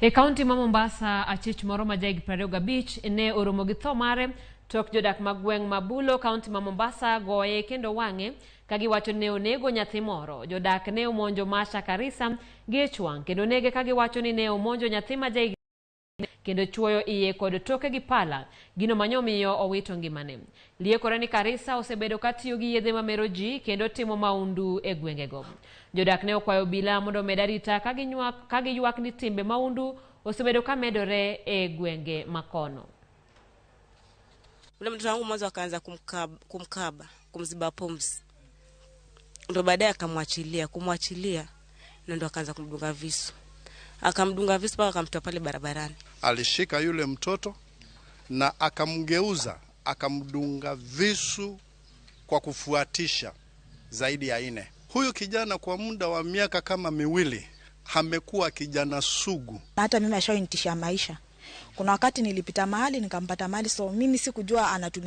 E kaunti ma Mombasa, achich moro ma jahigni 25 ne oromo gi tho mare tok jodak mag gweng' ma Bulo, kaunti ma Mombasa goye kendo wang'e ka giwacho ni ne onego nyathi moro. Jodak ne omonjo Masha Karisa gi ich wang' kendo nege ka giwacho ni ne omonjo nyathi ma jahigni kendo chuoyo iye kod toke gi pala, gino manyomiyo owito ngimane. Liekore ni Karisa osebedo ka tiyo gi yedhe mamero ji kendo timo maundu e gwengego. Jodak ne okwayo obila mondo omed arita ka giywak ni timbe maundu osebedo ka medore e gwenge makono. Ule mtoto wangu mwanzo akaanza kumkaba, kumziba pumzi, ndo baadaye akamwachilia, kumwachilia na ndo akaanza kumdunga visu. Akamdunga visu mpaka akamtoa pale barabarani. Alishika yule mtoto na akamgeuza, akamdunga visu kwa kufuatisha zaidi ya 4. Huyu kijana kwa muda wa miaka kama 2 amekuwa kijana sugu. Hata mimi ashainitisha maisha. Kuna wakati nilipita mahali nikampata mahali, so mimi sikujua anatumia